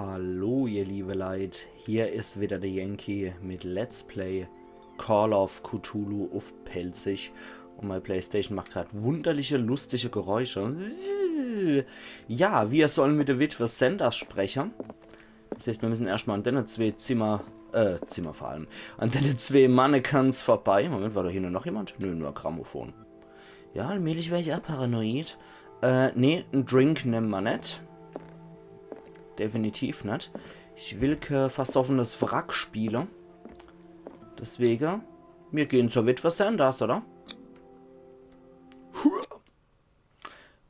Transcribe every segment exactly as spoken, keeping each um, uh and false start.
Hallo, ihr liebe Leit, hier is wieder der Yankee mit Let's Play Call of Cthulhu uff Pälzisch. Und meine Playstation macht grad wunderliche, lustige Geräusche. Ja, wir sollen mit der Witwe Sanders sprechen. Das heißt, wir müssen erstmal an denne zwee Zimmer, äh, Zimmer vor allem, an denne zwee Mannequins vorbei. Moment, war da hinne noch jemand? Nö, nur ein Grammophon. Ja, allmählich wär ich auch paranoid. Äh, nee, en Drink nemme mer net. Definitiv net. Ich will ke versoffenes Wrack spiele. Deswege, wir gehen zur Witwe Sanders, oder?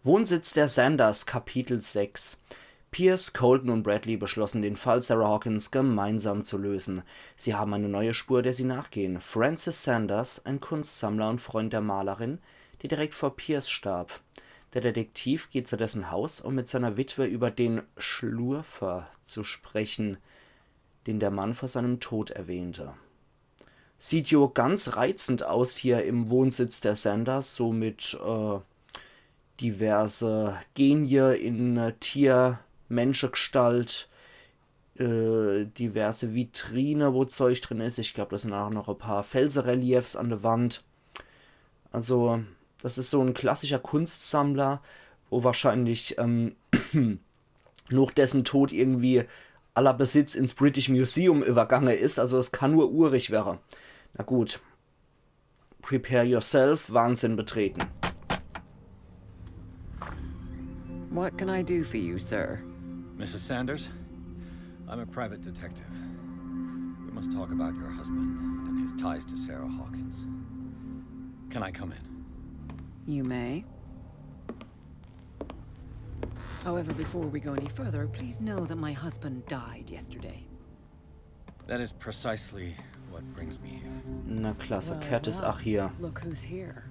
Wohnsitz der Sanders, Kapitel sechs. Pierce, Colton und Bradley beschlossen, den Fall Sarah Hawkins gemeinsam zu lösen. Sie haben eine neue Spur, der sie nachgehen. Francis Sanders, ein Kunstsammler und Freund der Malerin, die direkt vor Pierce starb. Der Detektiv geht zu dessen Haus, um mit seiner Witwe über den Schlürfer zu sprechen, den der Mann vor seinem Tod erwähnte. Sieht jo ganz reizend aus hier im Wohnsitz der Sanders, so mit, äh, diverse Genie in, äh, Tier-Menschegestalt, äh, diverse Vitrine, wo Zeug drin is. Ich glaub, da sind auch noch ein paar Felsereliefs an der Wand. Also, das is so ein klassischer Kunstsammler, wo wahrscheinlich, ähm, noch dessen Tod irgendwie aller Besitz ins British Museum übergange is. Also, es kann nur urig wäre. Na gut. Prepare yourself, Wahnsinn betreten. What can I do for you, sir? Missus Sanders, I'm a private detective. We must talk about your husband and his ties to Sarah Hawkins. Can I come in? You may. However, before we go any further, please know that my husband died yesterday. That is precisely what brings me here. Na klasse, Cat is auch hier. Look who's here.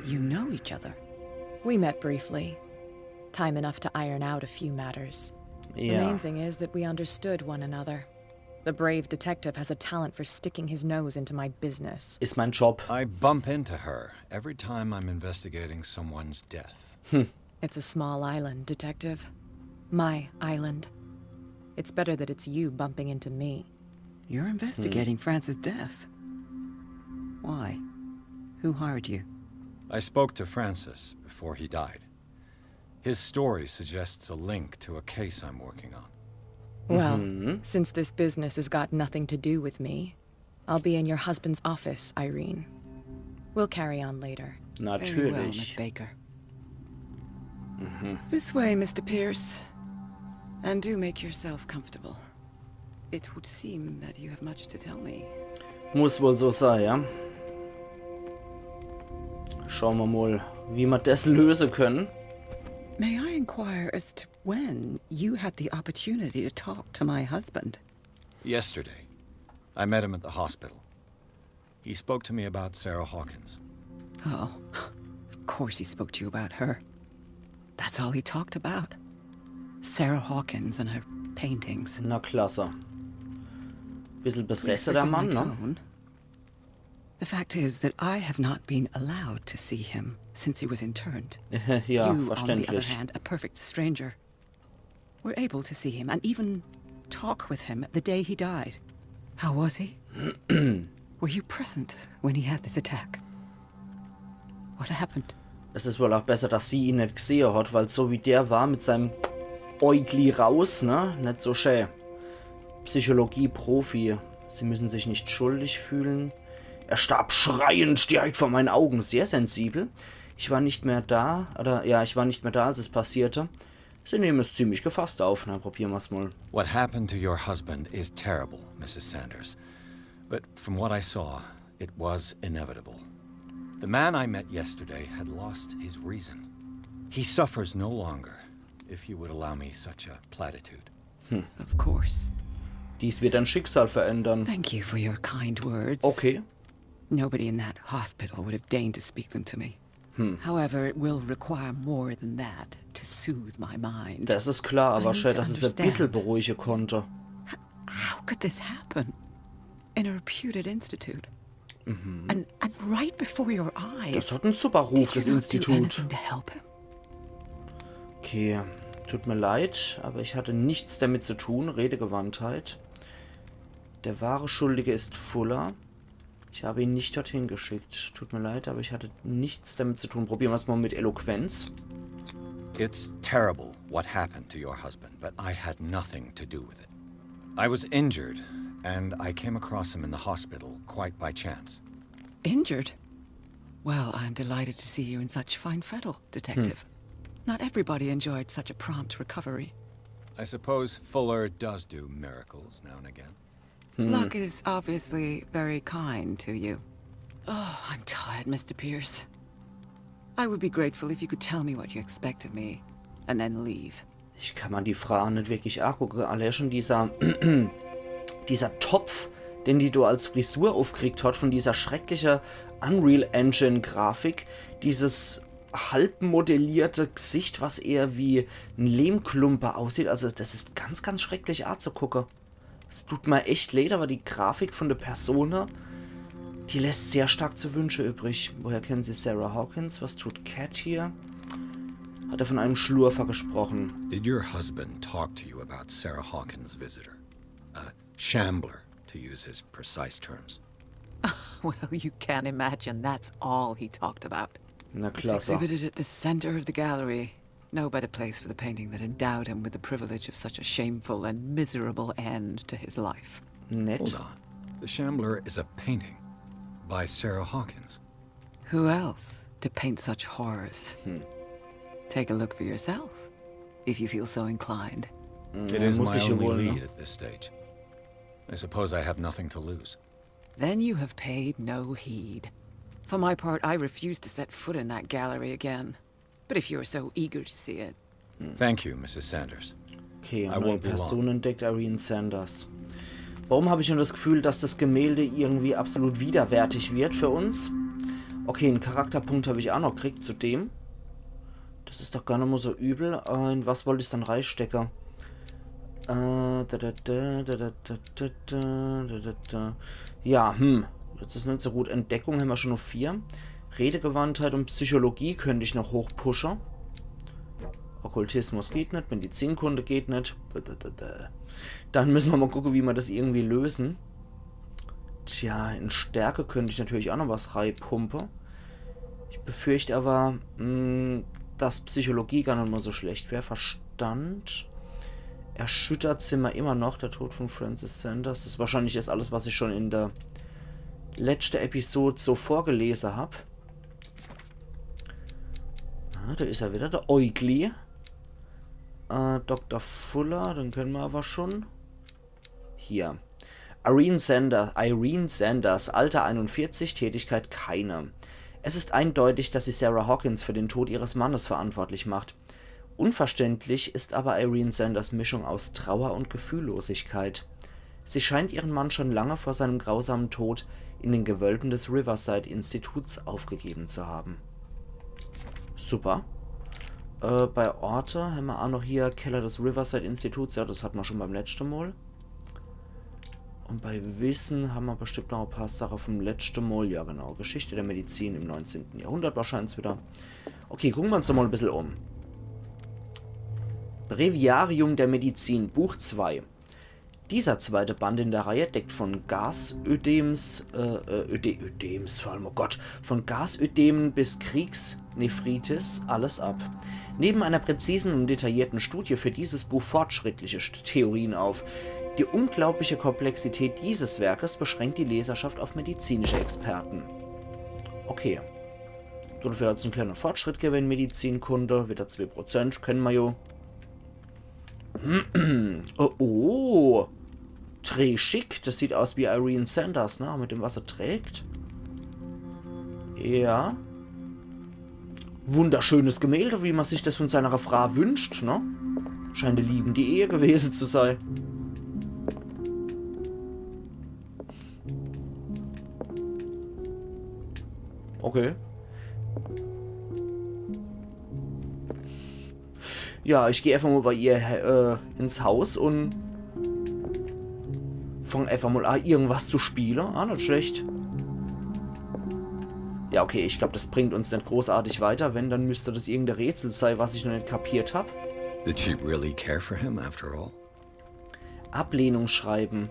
You know each other. We met briefly. Time enough to iron out a few matters. The Ja, main thing is that we understood one another. The brave detective has a talent for sticking his nose into my business. is mein Job. I bump into her every time I'm investigating someone's death. It's a small island, Detective. My island. It's better that it's you bumping into me. You're investigating Francis' death. Why? Who hired you? I spoke to Francis before he died. His story suggests a link to a case I'm working on. Well, since this business has got nothing to do with me, I'll be in your husband's office, Irene. We'll carry on later. Very well, Miss Natürlich. Baker. This way, Mister Pierce. And do make yourself comfortable. It would seem that you have much to tell me. Muss wohl so sein, ja. Schauen wir mal, wie wir das lösen können. May I inquire as to when you had the opportunity to talk to my husband? Yesterday, I met him at the hospital. He spoke to me about Sarah Hawkins. Oh, of course he spoke to you about her. That's all he talked about. Sarah Hawkins and her paintings. Na klasse. Bisschen Please besessen, der forgive my Mann, ne? Tone. The fact is that I have not been allowed to see him since he was interned. Ja, You, on the other verständlich. Hand, a perfect stranger, were able to see him and even talk with him the day he died. How was he? Were you present when he had this attack? What happened? Es is wohl auch besser, dass sie ihn net gesehe hat, weil so wie der war mit seinem Äugli raus, ne? Net so schä. Psychologie-Profi. Sie müssen sich nicht schuldig fühlen. Er starb schreiend direkt vor meinen Augen. Sehr sensibel. Ich war nicht mehr da, oder ja, ich war nicht mehr da, als es passierte. Sie nehmen es ziemlich gefasst auf. Na, probieren wir's mal. What happened to your husband is terrible, Missus Sanders. But from what I saw, it was inevitable. The man I met yesterday had lost his reason. He suffers no longer, if you would allow me such a platitude. Of course. Dies wird dein Schicksal verändern. Thank you for your kind words. Okay. Nobody in that hospital would have deigned to speak them to me. However, it will require more than that to soothe my mind. Das is klar, aber I need schä, to dass es e bissel understand. Beruhige konnte. How could this happen? In a reputed institute. And, and right before your eyes. Das hat einen super Ruf, Did das you not do Institut. Anything to help him? Okay, tut mir leid, aber ich hatte nichts damit zu tun. Redegewandtheit. Der wahre Schuldige ist Fuller. Ich habe ihn nicht dorthin geschickt. Tut mir leid, aber ich hatte nichts damit zu tun. Probieren wir es mal mit Eloquenz. It's terrible what happened to your husband, but I had nothing to do with it. I was injured, and I came across him in the hospital quite by chance. Injured? Well, I'm delighted to see you in such fine fettle, Detective. Not everybody enjoyed such a prompt recovery. I suppose Fuller does do miracles now and again. Luck is obviously very kind to you. Oh, I'm tired, Mister Pierce. I would be grateful if you could tell me what you expect of me, and then leave. Ich kann mir die Frau net wirklich angucke. Allein schon dieser, dieser Topf, den die do als Frisur aufgekriegt hat von dieser schreckliche Unreal Engine Grafik, dieses halbmodellierte Gesicht, was eher wie ein Lehmklumpe aussieht. Also das ist ganz, ganz schrecklich anzugucke. Es tut mir echt leid, aber die Grafik von der Persona, die lässt sehr stark zu wünsche übrig. Woher kennen Sie Sarah Hawkins? Was tut Cat hier? Hat er von einem Schlurfer gesprochen? Did your husband talk to you about Sarah Hawkins' visitor? A shambler, to use his precise terms. Well, you can imagine that's all he talked about. Na It's klasse. Exhibited at the center of the gallery. No better place for the painting that endowed him with the privilege of such a shameful and miserable end to his life. Nett. Hold on. The Shambler is a painting by Sarah Hawkins. Who else to paint such horrors? Take a look for yourself, if you feel so inclined. It is Muss my ich hier only wohl, ne? lead at this stage. I suppose I have nothing to lose. Then you have paid no heed. For my part, I refuse to set foot in that gallery again. But if you're so eager to see it, Thank you, Missus Sanders. Okay, I neue won't be long. Person entdeckt, Irene Sanders. Warum habe ich schon das Gefühl, dass das Gemälde irgendwie absolut widerwärtig wird für uns? Okay, einen Charakterpunkt habe ich auch noch gekriegt zu dem. Das ist doch gar nicht mal so übel. Äh, in was wollte ich dann reinstecken? Äh, da, da, da. Ja, hm. Das ist nicht so gut. Entdeckung haben wir schon noch vier. Redegewandtheit und Psychologie könnte ich noch hochpushen. Okkultismus geht nicht, Medizinkunde geht nicht. Bäh, bäh, bäh, bäh. Dann müssen wir mal gucken, wie wir das irgendwie lösen. Tja, in Stärke könnte ich natürlich auch noch was reinpumpen. Ich befürchte aber, mh, dass Psychologie gar nicht mal so schlecht wäre. Verstand. Erschüttert sind wir immer noch. Der Tod von Francis Sanders. Das ist wahrscheinlich jetzt alles, was ich schon in der letzten Episode so vorgelesen habe. Ah, da ist er wieder, der Oigli. Äh, Doktor Fuller, den kennen wir aber schon. Hier. Irene Sanders, Irene Sanders, Alter einundvierzig, Tätigkeit keine. Es ist eindeutig, dass sie Sarah Hawkins für den Tod ihres Mannes verantwortlich macht. Unverständlich ist aber Irene Sanders Mischung aus Trauer und Gefühllosigkeit. Sie scheint ihren Mann schon lange vor seinem grausamen Tod in den Gewölben des Riverside-Instituts aufgegeben zu haben. Super. Äh, bei Orte haben wir auch noch hier Keller des Riverside-Instituts. Ja, das hatten wir schon beim letzten Mal. Und bei Wissen haben wir bestimmt noch ein paar Sachen vom letzten Mal. Ja, genau. Geschichte der Medizin im neunzehnten Jahrhundert wahrscheinlich wieder. Okay, gucken wir uns doch mal ein bisschen um. Breviarium der Medizin, Buch zwei. Dieser zweite Band in der Reihe deckt von Gasödems, äh, äh, Öde-, Ödems, vor allem, oh Gott, von Gasödemen bis Kriegsnephritis alles ab. Neben einer präzisen und detaillierten Studie führt dieses Buch fortschrittliche St-, Theorien auf. Die unglaubliche Komplexität dieses Werkes beschränkt die Leserschaft auf medizinische Experten. Okay. Dafür hat's einen kleinen Fortschritt gewesen, Medizinkunde, wieder zwei Prozent, kennen wir ja. Oh, oh. Très chic, das sieht aus wie Irene Sanders, ne? Mit dem, was er trägt. Ja. Wunderschönes Gemälde, wie man sich das von seiner Frau wünscht, ne? Scheint eine liebende Ehe gewesen zu sein. Okay. Ja, ich geh einfach mal bei ihr äh, ins Haus und fang einfach mal an, irgendwas zu spielen. Ah, nicht schlecht. Ja, okay, ich glaub, das bringt uns net großartig weiter. Wenn, dann müsst das irgendein Rätsel sei, was ich noch net kapiert hab. Did she really care for him after all? Ablehnungsschreiben.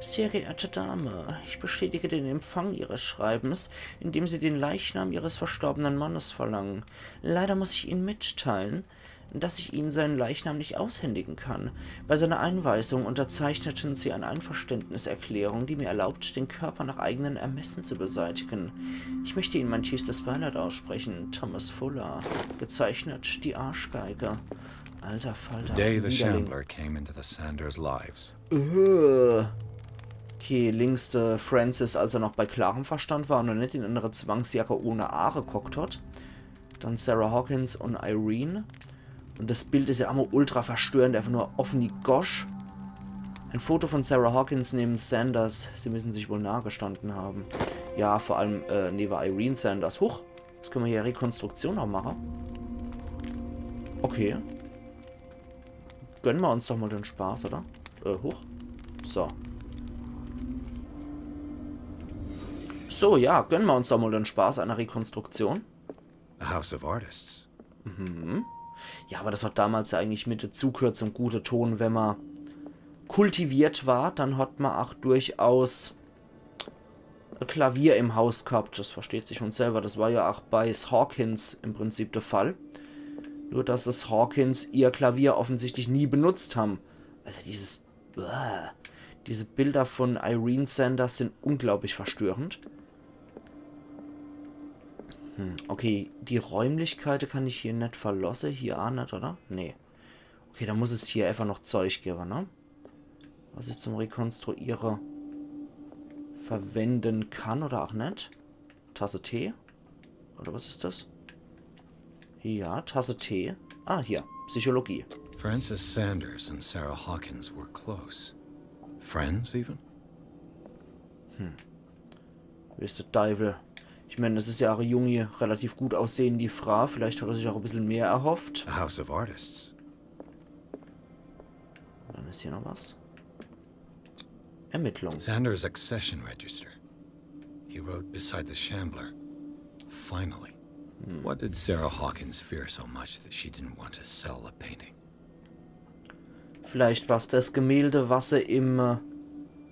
Sehr geehrte Dame, ich bestätige den Empfang Ihres Schreibens, indem Sie den Leichnam Ihres verstorbenen Mannes verlangen. Leider muss ich Ihnen mitteilen, dass ich Ihnen seinen Leichnam nicht aushändigen kann. Bei seiner Einweisung unterzeichneten Sie eine Einverständniserklärung, die mir erlaubt, den Körper nach eigenen Ermessen zu beseitigen. Ich möchte Ihnen mein tiefstes Beileid aussprechen, Thomas Fuller. Gezeichnet, die Arschgeige. Alter Falter, The day the Niederling. Shambler came into the Sanders' lives. Äh. Okay, links de Francis, als er noch bei klarem Verstand war und noch net in einer Zwangsjacke ohne Aare gehockt hat. Dann Sarah Hawkins und Irene. Und das Bild ist ja immer ultra verstörend, einfach nur offene Gosch. Ein Foto von Sarah Hawkins neben Sanders. Sie müssen sich wohl nahe gestanden haben. Ja, vor allem äh, neben Irene Sanders. Huch, das können wir hier Rekonstruktion auch machen. Okay. Gönnen wir uns doch mal den Spaß, oder? Äh, huch. So. So, ja, gönnen wir uns doch mal den Spaß einer Rekonstruktion. A house of artists. Ja, aber das hat damals ja eigentlich mit der Zukürzung gute Ton, wenn man kultiviert war, dann hat man auch durchaus ein Klavier im Haus gehabt. Das versteht sich von selber. Das war ja auch bei Hawkins im Prinzip der Fall. Nur, dass es Hawkins ihr Klavier offensichtlich nie benutzt haben. Alter, dieses Bäh. Diese Bilder von Irene Sanders sind unglaublich verstörend. Hm, okay, die Räumlichkeiten kann ich hier net verlassen. Hier auch net, oder? Nee. Okay, da muss es hier einfach noch Zeug geben, ne? Was ich zum Rekonstruieren verwenden kann oder auch net. Tasse Tee? Oder was ist das? Ja, Tasse Tee. Ah, hier. Psychologie. Francis Sanders and Sarah Hawkins were close. Friends, even? Wisst der Deiwel. Ich meine, das ist ja auch eine junge, relativ gut aussehende Frau. Vielleicht hat er sich auch ein bisschen mehr erhofft. A house of artists. Dann ist hier noch was. Ermittlung. Sanders' accession register. He wrote beside the Shambler. Finally. What did Sarah Hawkins fear so much that she didn't want to sell the painting? Vielleicht war's das Gemälde, was sie im... äh,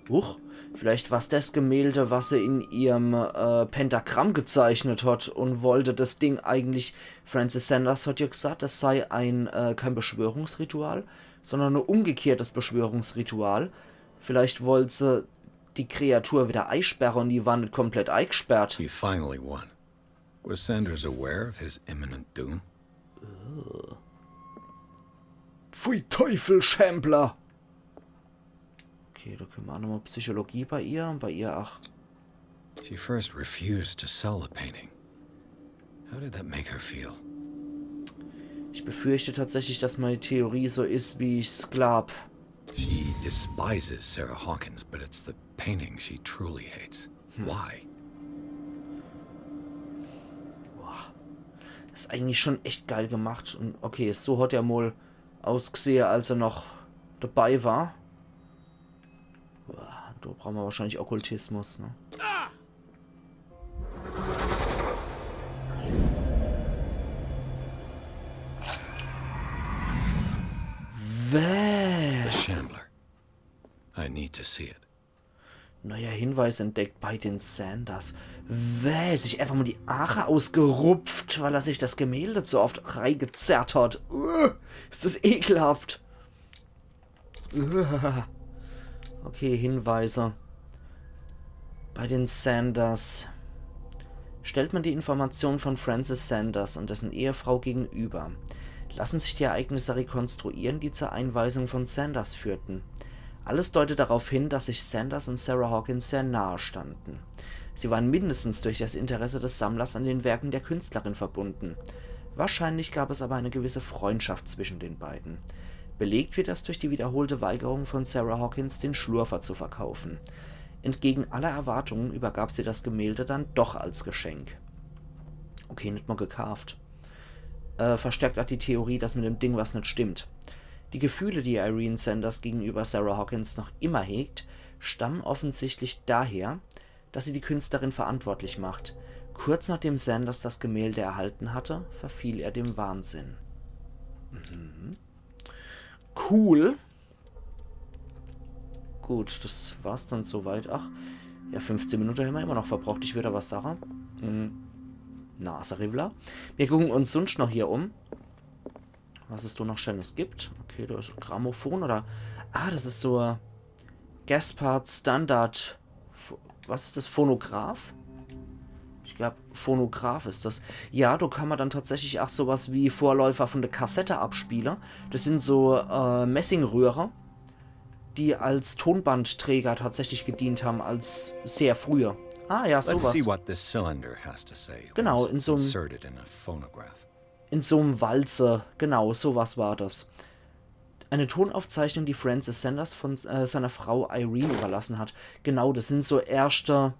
Huch. Vielleicht war's das Gemälde, was sie in ihrem äh, Pentagramm gezeichnet hat und wollte das Ding eigentlich... Francis Sanders hat ja gesagt, das sei ein äh, kein Beschwörungsritual, sondern ein umgekehrtes Beschwörungsritual. Vielleicht wollte sie die Kreatur wieder einsperren und die war nicht komplett eingesperrt. He finally won. Was Sanders aware of his imminent doom? Pfui Teufel, Shambler! Okay, da können wir auch nochmal Psychologie bei ihr und bei ihr, ach. She first refused to sell the painting. How did that make her feel? Ich befürchte tatsächlich, dass meine Theorie so ist, wie ich's glaub. She despises Sarah Hawkins, but it's the painting she truly hates. Why? Das ist eigentlich schon echt geil gemacht. Und okay, so hat er mal ausgesehen, als er noch dabei war. Boah, da brauchen wir wahrscheinlich Okkultismus, ne? Wäh. The Shambler. I need to see it. Neuer Hinweis entdeckt bei den Sanders. Wäh, sich einfach mal die Aache ausgerupft, weil er sich das Gemälde zu oft reingezerrt hat. Uah, ist das ekelhaft. Uah. Okay, Hinweise. Bei den Sanders. Stellt man die Information von Francis Sanders und dessen Ehefrau gegenüber, lassen sich die Ereignisse rekonstruieren, die zur Einweisung von Sanders führten. Alles deutet darauf hin, dass sich Sanders und Sarah Hawkins sehr nahe standen. Sie waren mindestens durch das Interesse des Sammlers an den Werken der Künstlerin verbunden. Wahrscheinlich gab es aber eine gewisse Freundschaft zwischen den beiden. Belegt wird das durch die wiederholte Weigerung von Sarah Hawkins, den Schlurfer zu verkaufen. Entgegen aller Erwartungen übergab sie das Gemälde dann doch als Geschenk. Okay, nicht mal gekauft. Äh, verstärkt auch die Theorie, dass mit dem Ding was nicht stimmt. Die Gefühle, die Irene Sanders gegenüber Sarah Hawkins noch immer hegt, stammen offensichtlich daher, dass sie die Künstlerin verantwortlich macht. Kurz nachdem Sanders das Gemälde erhalten hatte, verfiel er dem Wahnsinn. Mhm. Cool. Gut, das war's dann soweit. Ach, ja, fünfzehn Minuten hämmer immer noch verbraucht. Ich würd awwer sage, hm, Naseriwwler. Mir gucken uns sunscht noch hier um. Was es do noch Schönes gibt. Okay, do is e Grammophon oder... Ah, das is so e Gaspard Standard. Pho-, was is das? Phonograph? Ich glaab, Phonograph is das. Ja, do kann mer dann tatsächlich ach sowas wie Vorläufer von de Kassette abspiele. Das sin so, äh, Messingröhre, die als Tonbandträger tatsächlich gedient hän, als sehr frühe. Ah ja, sowas. Let's see what this cylinder has to say. Genau, in so'm, inserted in a phonograph. In so'm Walzer, genau, sowas war das. Eine Tonaufzeichnung, die Francis Sanders von, äh, seiner Frau Irene überlassen hat. Genau, das sin so erschte,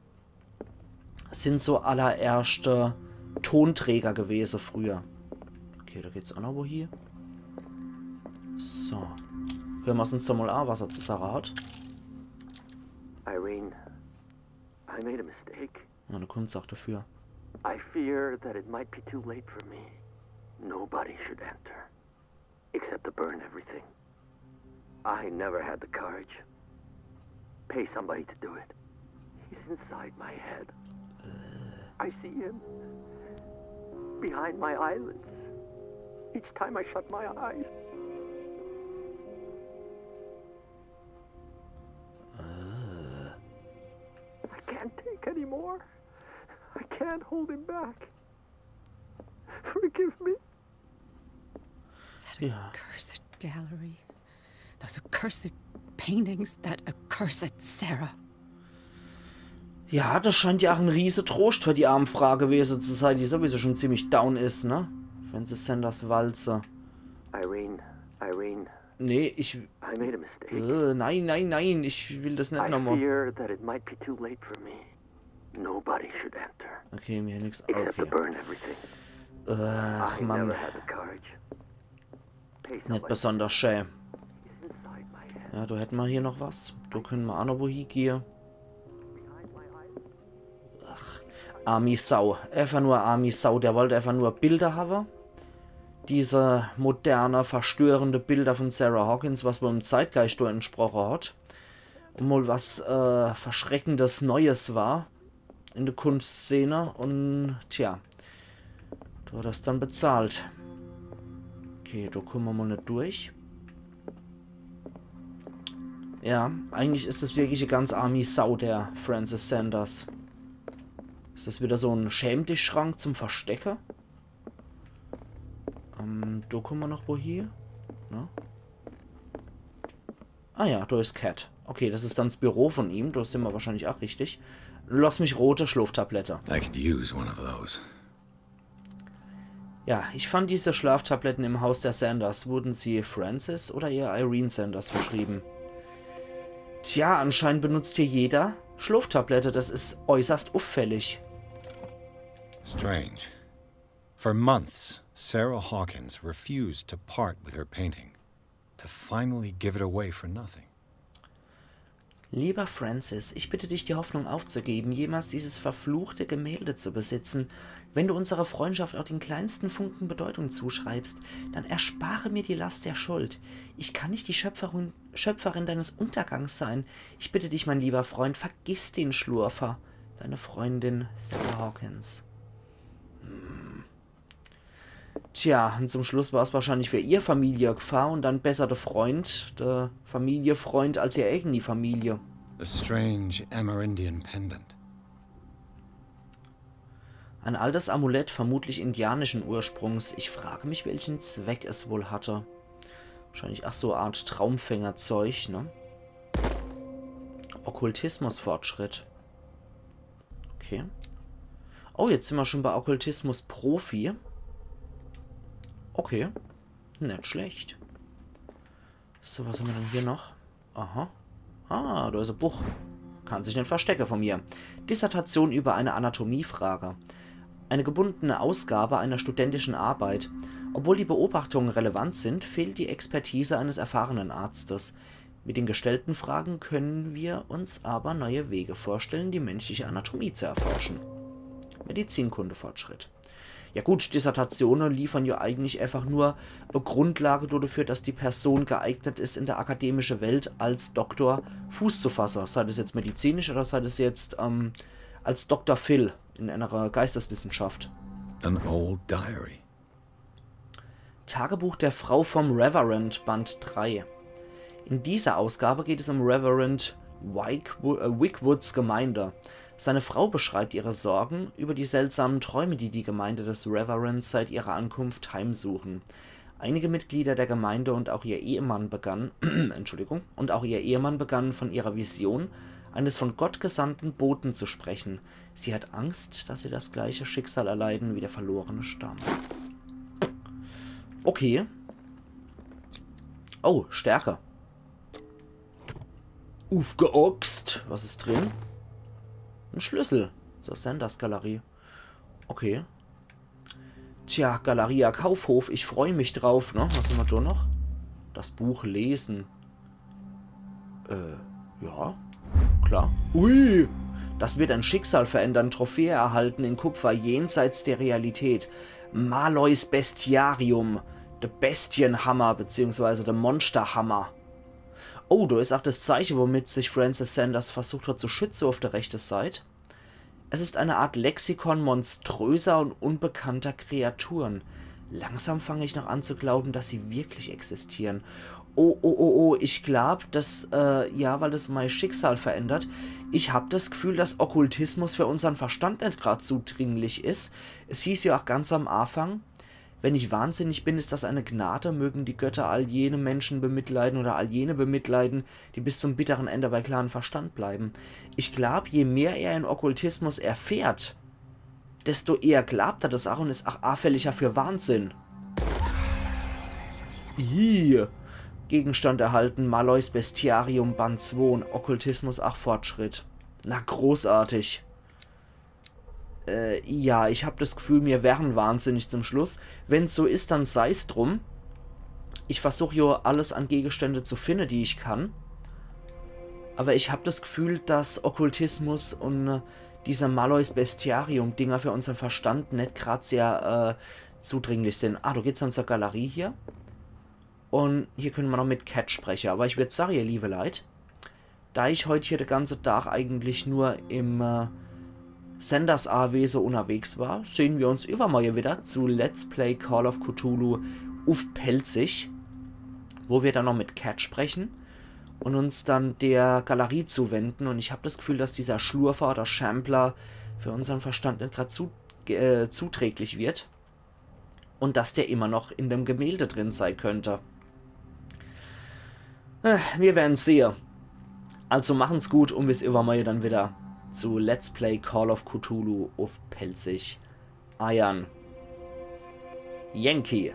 sin so allererschte Tonträger gewese früher. Okay, do geht's ach noch wohie. So. Höre mer's uns doch mol a, was er zu sage hat. Irene, I made a mistake. Ja, do kummt's ach dafür. I fear that it might be too late for me. Nobody should enter. Except to burn everything. I never had the courage. Pay somebody to do it. He's inside my head. I see him. Behind my eyelids. Each time I shut my eyes. I can't take any more. I can't hold him back. Forgive me. That accursed gallery. Those accursed paintings. That accursed Sarah. Ja, das scheint ja ach en riese Trost für die arm Fraa gewese zu sei, die sowieso schon ziemlich down is, ne? Francis Sanders Walzer. Irene, Irene. Nee, ich... I made a mistake. Äh, nein, nein, nein, ich will das net nochmol. I fear that it might be too late for me. Nobody should enter. Okay, mir nix. Except to burn everything. Ach, Mann. I never had the courage. Net besonders schää. Ja, do hätt mer hier noch was. Do könne mer ach noch wohie gehe. Ach, armi Sau. Eifach nur armi Sau. Der wollt eifach nur Bilder hawwe. Diese moderne, verstörende Bilder von Sarah Hawkins, was wohl em Zeitgeist do entsproche hat. Un mol was, äh, Verschreckendes Neues war in de Kunstszene un, tja, do hat er's dann bezahlt. Okay, do kumme mer mol net durch. Ja, eigentlich is es wirklich e ganz armi Sau, der Francis Sanders. Is das wieder so en Schäm-dich-Schrank zum Verstecke? Ähm, do kumme mer noch wohie, ne? Ah ja, do is Cat. Okay, das is dann 's Büro von ihm. Do sin mer wahrscheinlich ach richtig. Lass mich rote Schloftablette. I could use one of those. Ja, ich fand diese Schlaftabletten im Haus der Sanders. Wurden sie Francis oder eher Irene Sanders verschrieben? Tja, anscheinend benutzt hier jeder Schloftablette. Das is äußerst auffällig. Strange. For months, Sarah Hawkins refused to part with her painting, to finally give it away for nothing. Lieber Francis, ich bitte dich, die Hoffnung aufzugeben, jemals dieses verfluchte Gemälde zu besitzen. Wenn du unserer Freundschaft auch den kleinsten Funken Bedeutung zuschreibst, dann erspare mir die Last der Schuld. Ich kann nicht die Schöpferin, Schöpferin deines Untergangs sein. Ich bitte dich, mein lieber Freund, vergiss den Schlurfer. Deine Freundin Sarah Hawkins. Hm. Tja, un zum Schluss war's wahrscheinlich für ihr Familie e Gefahr un dann besser de Freund, de Familiefreund als ihr eigeni Familie. A strange Amerindian pendant. Ein altes Amulett, vermutlich indianischen Ursprungs. Ich frage mich, welchen Zweck es wohl hatte. Wahrscheinlich, ach so, Art Traumfängerzeug, ne? Okkultismusfortschritt. Okay. Oh, jetzt sin mer schon bei Okkultismus Profi. Okay. Net schlecht. So, was hämmer dann hier noch? Aha. Ah, do is e Buch. Kann sich net verstecke vor mir. Dissertation über eine Anatomiefrage. Eine gebundene Ausgabe einer studentischen Arbeit. Obwohl die Beobachtungen relevant sind, fehlt die Expertise eines erfahrenen Arztes. Mit den gestellten Fragen können wir uns aber neue Wege vorstellen, die menschliche Anatomie zu erforschen. Medizinkundefortschritt. Ja gut, Dissertatione liefern ja eigentlich einfach nur e Grundlage dodefür, dass die Person geeignet is, in der akademische Welt als Doktor Fuß zu fasse. Sei das jetzt medizinisch oder sei das jetzt, ähm, als Doktor Phil in einer Geisteswissenschaft. An old diary. Tagebuch der Frau vom Reverend, Band drei. In dieser Ausgabe geht es um Reverend Wigwo- äh, Wigwoods Gemeinde. Seine Frau beschreibt ihre Sorgen über die seltsamen Träume, die die Gemeinde des Reverends seit ihrer Ankunft heimsuchen. Einige Mitglieder der Gemeinde und auch ihr Ehemann begannen, Entschuldigung, und auch ihr Ehemann begannen von ihrer Vision, eines von Gott gesandten Boten zu sprechen. Sie hat Angst, dass sie das gleiche Schicksal erleiden wie der verlorene Stamm. Okay. Oh, Stärke. Ufgeoxt. Was ist drin? Ein Schlüssel zur Sanders Galerie. Okay. Tja, Galeria Kaufhof, ich freu mich drauf, ne? Was haben wir da noch? Das Buch lesen. Äh, ja. Klar. Ui! Das wird ein Schicksal verändern. Trophäe erhalten in Kupfer jenseits der Realität. Marlois Bestiarium. Der Bestienhammer, beziehungsweise der Monsterhammer. Oh, da ist auch das Zeichen, womit sich Francis Sanders versucht hat zu schützen auf der rechten Seite. Es ist eine Art Lexikon monströser und unbekannter Kreaturen. Langsam fange ich noch an zu glauben, dass sie wirklich existieren. Oh, oh, oh, oh, ich glaub, dass, äh, ja, weil das mein Schicksal verändert. Ich hab das Gefühl, dass Okkultismus für unseren Verstand nicht grad zudringlich ist. Es hieß ja auch ganz am Anfang, wenn ich wahnsinnig bin, ist das eine Gnade, mögen die Götter all jene Menschen bemitleiden oder all jene bemitleiden, die bis zum bitteren Ende bei klarem Verstand bleiben. Ich glaub, je mehr er in Okkultismus erfährt, desto eher glaubt er das auch und ist auch anfälliger für Wahnsinn. Ih. Gegenstand erhalten, Marlois Bestiarium, Band zwei, Okkultismus, ach Fortschritt. Na, großartig. Äh, ja, ich hab das Gefühl, mir wären wahnsinnig zum Schluss. Wenn's so ist, dann sei's drum. Ich versuch jo alles an Gegenstände zu finden, die ich kann. Aber ich hab das Gefühl, dass Okkultismus und, äh, diese Marlois Bestiarium-Dinger für unseren Verstand net grad sehr, äh, zudringlich sind. Ah, da geht's dann zur Galerie hier. Und hier können wir noch mit Cat sprechen. Aber ich würd sagen, ihr liebe Leit, da ich heut hier den ganzen Tag eigentlich nur im, äh, Sanders Anwesen unterwegs war, sehen wir uns übermorgen wieder zu Let's Play Call of Cthulhu uff Pälzisch, wo wir dann noch mit Cat sprechen und uns dann der Galerie zuwenden. Und ich hab das Gefühl, dass dieser Schlurfer oder Shambler für unseren Verstand nicht grad zu, äh, zuträglich wird. Und dass der immer noch in dem Gemälde drin sei könnte. Äh, wir werden sehen. Also machen's gut und bis übermorgen dann wieder zu Let's Play Call of Cthulhu uff Pälzisch. Eiern Yankee.